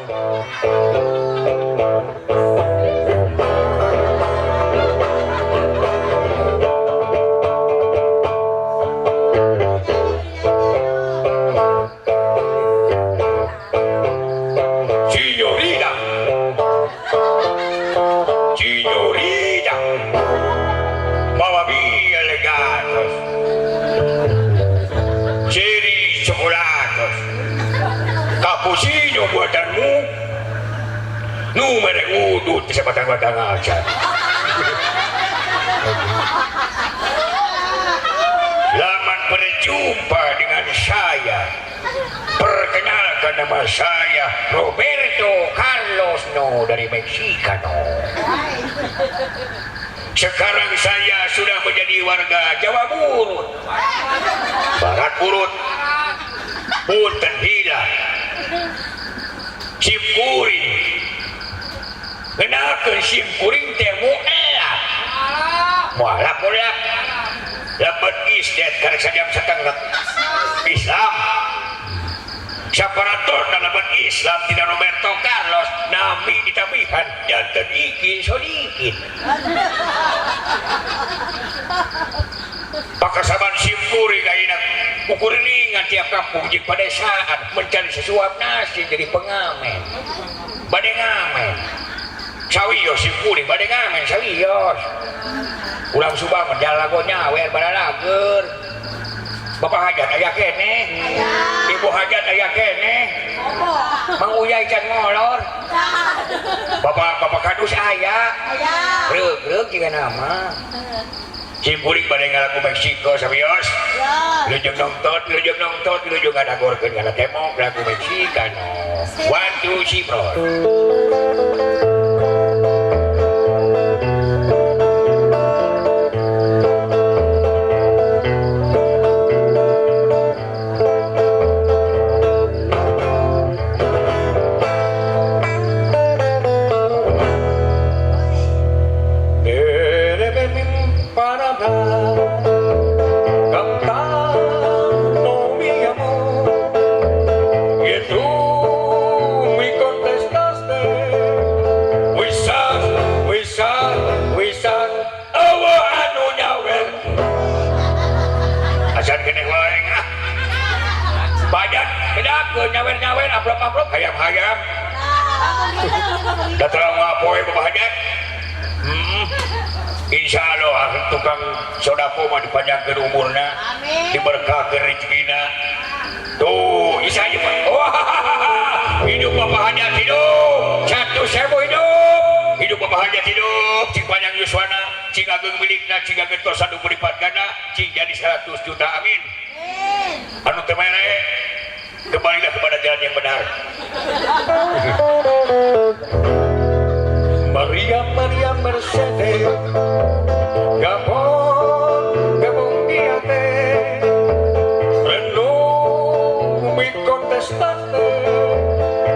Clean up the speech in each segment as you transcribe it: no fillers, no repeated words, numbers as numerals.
Signorina, signorina, mamma mia le gatos, cherry chocolatos, cappuccino buatanmu, numero udut sa batang-batang aja. Selamat berjumpa dengan saya. Perkenalkan, nama saya Roberto Carlos No dari Mexicano. Sekarang saya sudah menjadi warga Jawa Burut. Barat Burut. Punten hilang. Simkuring. Kenakeun simkuring teh muelak. Mualaf mualaf. Lebet isdet karek sajam setengah. Islam. Saparator dalam Islam tidak Roberto Carlos nami ditabihan janten Ikin Sodikin. Pakasaban simkuring ayeuna kukurilingan tiap kampung jeung pedesaan mencari sesuap nasi jadi pengamen. Bade ngamen. Sawios simkuring bade ngamen sawios. Urang Subang mah jalago nyawer balalager. Bapak hajat aya keneh. Ibu hajat aya keneh. Mang Uyai can ngolor. Bapak Bapak Kadus aya. Reug-reug jiga nama. Simkuring bade ngalagu Meksiko sawios. Wilujeng nongton, wilujeng nongton, wilujeng ngadagorkeun kana tembok lagu Mexicano. One, two, three, four. Eres mi para hablar, cantando mi amor. Y tú me contestaste, Wisa, wisa, wisa, awa anu nyawer. Acan keneh wae ah. Badan bedakeun nyawer-nyawer amplop-amplop hayam-hayam. Da terang ngapoe Bapak Hajat. Insya Allah tukang sodako mah dipanjangkeun umurna, diberkahkeun rezekina. Tuh, isa aja Pak. Wah, hidup Bapak Hajat hidup. 1.000 hidup. Hidup Bapak Hajat hidup. Cing panjang yuswana, cing ageng milikna, cing ageng tosan nu lipat ganda, cing jadi 100 juta amin. Anu teu mere, kembalilah kepada jalan yang benar. Maria, Maria Mercedes, Gabon, Gabon guíate, no me contestaste,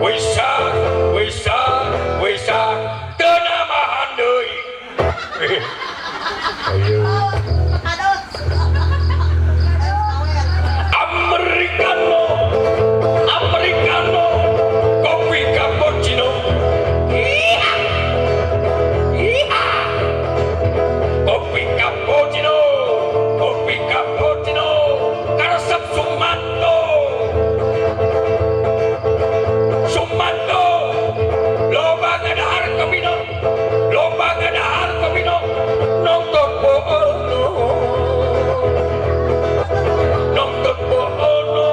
Wisa, wisa, wisa, teu namahan deui. Ayo. Americano, Americano, kopi cappuccino. Iya, iya. Kopi cappuccino, kopi cappuccino, karesep Sumanto. Sumanto, loba ngadahar kopino, loba ngadahar kopino, nongtot poono. Nongtot poono,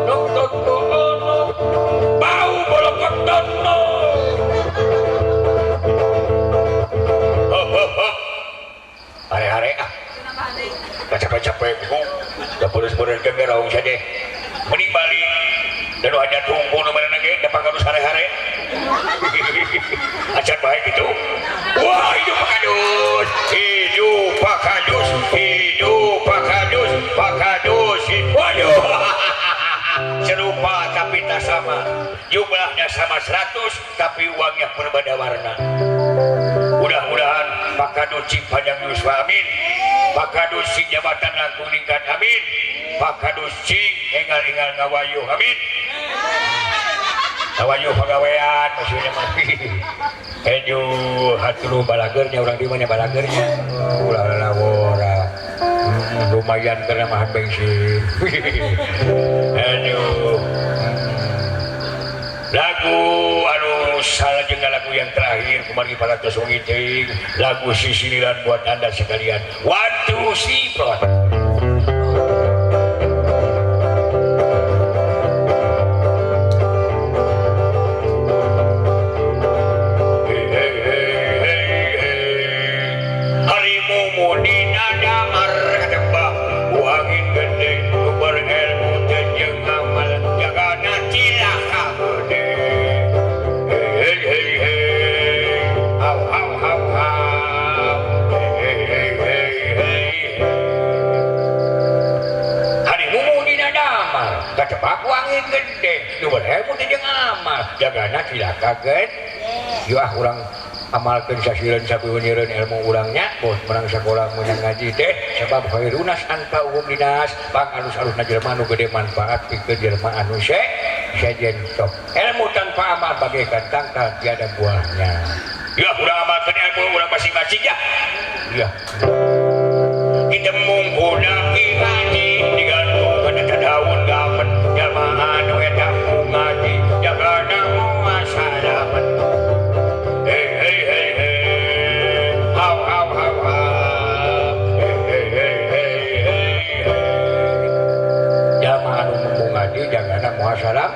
nongtot poono, bau bolokotono. Hop, hop, hop. Hare-hare ah. Capek-capek bingung. Da peurus-peurus geraung saja. Mending balik. Dan hajat hungkul nu mana ge da pangkalus hare-hare. Acan baik itu. Wah, hidup Pak Kadus. Hidup Pak Kadus. Hidup Pak Kadus. Pak Kadus. Waduh. Serupa tapi tak sama. Jumlahnya sama 100 tapi uangnya berbeda warna. Mudah-mudahan Pak Kadus cing panjang yuswa amin. Pak Kadus cing jabatan langkung ningkat amin. Pak Kadus cing enggal-enggal ngawayuh amin. Tawaju pagawean maksudnya mah. Eju hatulu balagernya urang di mana balagernya. Ulah lawora. Lumayan karena mahan bensin. Aduh. Lagu anu salajengna lagu yang terakhir kemarin para tos wengi teuing, lagu sisiliran buat Anda sekalian. One two three four. Jagana cilaka gen yuah urang amalkeun sasileun sapiweunieun ilmu urangnya bos menang sakola menang ngaji teh sebab khairunas anfa'uhum linas pang alus-alusna jelema nu gede manfaat pikeun jelema anu sejen sok ilmu tanpa amal bagaikan tangkal tiada buahnya. Yuah urang amalkeun ilmu urang masing-masing ya. Ya kita mungkuna ngaji digantung kana daun gamen jelema anu eta ngaji jagana muasalaman. Hey hey hey hey how how how how hey hey hey hey hey jalma anu ngaji jagana muasalam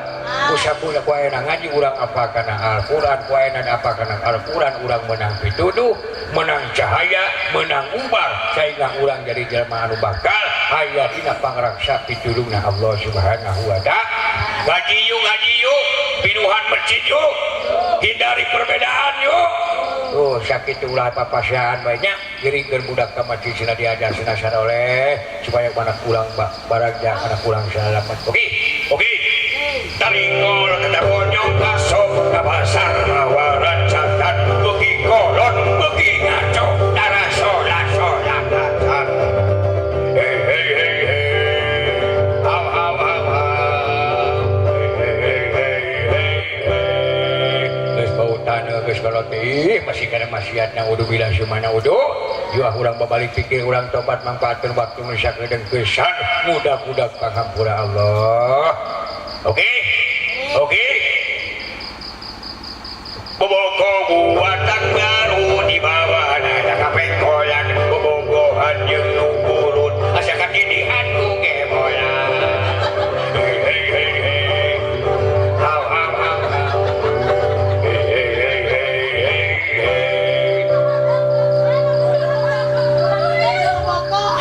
usapuna ku ayeuna ngaji urang apa kana Al-Qur'an ku ayeuna apa kana Al-Qur'an urang menang pituduh menang cahaya menang ubar sehingga urang jadi jelema anu bakal aya dina pangrangsa pitulungna Allah Subhanahu wa ta'ala. Ngaji yuk, pinuhan masjid yuk, hindari perbedaan yuk. Oh, sakit ulah papasian banyak, giringkeun budak ka masjid cenah diajar cenah saroleh supaya mana pulang barang mana pulang salamet. Oke, oke. Taringol kata bonyong kasok ka pasar mawaran catat beuki kolot beuki ngaco darah solat solat. Hey hey hey hey how how how how hey hey hey hey hey geus bau taneuh geus kolot ih masih kana maksiatna udu bila sumana udu juah urang babalik pikir urang tobat mangfaatkeun waktu nu sakedeung pisan mudah-mudah pangampura Allah. Oke oke boboko buatan baru di bawah ada kapengkolan bobogohan jeung nu burut asa katindihan ku gebola. Hey hey hey hey how how how hey hey hey hey hey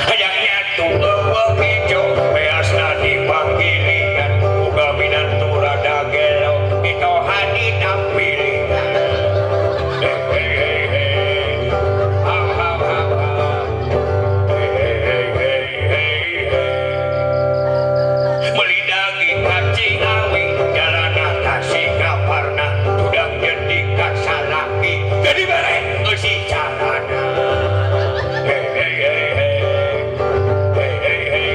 hayang nyatu eueuh kico beasna dipanggilingan uga minantu rada gelo mitoha ditampilingan. Hey hey hey hey how how how how hey hey hey hey hey meuli daging kacing awi jalana ka Singaparna tudang jadi kasalaki jadi bere eusi carana. Hey hey hey hey hey hey hey hey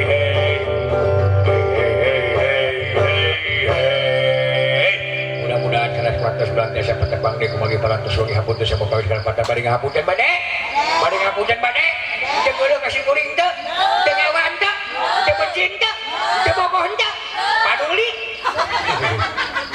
hey hey hey hey mudah-mudahan sanes waktu bulan desa petebang deui kumagi parantos wengi hapunten sapoka wis kana bari ngahapunten bade bari ngahapunten bade teu geuleuh ka kuring teu teu ngewan teu teu benci teu teu bogoh teu paduli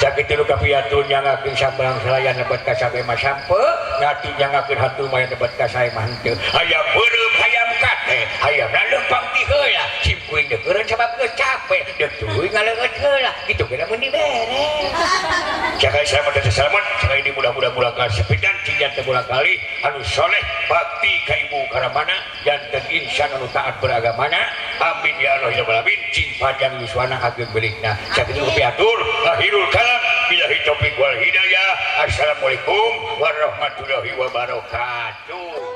sakitu nu kapiatun nyangakeun sambelang salayan lebet ka sabe mah sampe ngati nyangakeun hatu mah lebet ka sae mah henteu hayam beureum hayam kate hayam leumpang ti heula sim kuring deukeun sabab geus capek deuk tuluy ngaleungeut heula kitu ge mun dibere. Sakali selamat dan selamat sekali ini mudah-mudahan bulan kali sepidan cijan teu bulan kali anu soleh bakti ka ibu karamana janten insan anu taat beragamana amin ya Allah ya rabbal alamin cing panjang yuswana ageng belikna sakitu piatur akhirul kalam billahi taufik wal hidayah. Assalamualaikum warahmatullahi wabarakatuh.